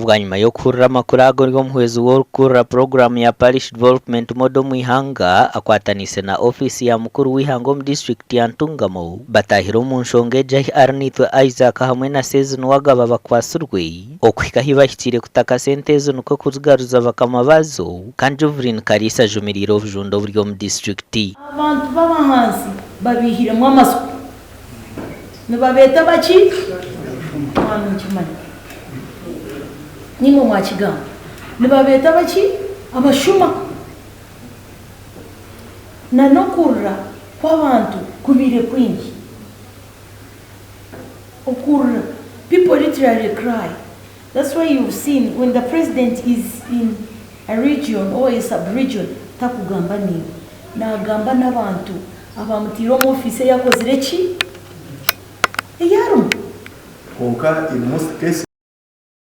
Bwanyima y'okuhurira amakuru ago ori omuhwezi w'orikukurira puroguraamu ya Parish Development Model omu ihanga akwataniise na ofiisi ya mukuru w'eihanga omu disiturikiti ya Ntungamo bataahire omu nshonga egi ahi Arinaitwe Isaac hamwe na Sezi Nuwagaba bakwatsirwe okuhika ahi bahikiire kutaka sente ezo nikwo kuzigaruza bakama baazo kandi Joveline Kaliisa ajumiriire obujunda oburi omu disiturikiti. Abantu b'abahansi babaihiremu amatsiko. Nibabeeta baki? Mwami nkimanya. Naimwe mwakigamba. Nibabeeta baki? Abashuma. Na n'okurira kw'abantu kubaire kwingi. Okurira. People literally cry. That's why you've seen when the president is in a region or a sub-region, takugamba naiwe. Naagamba n'abantu abaamutaire omu ofiisi ei akozire ki? Ei arimu. Kwonka in most cases.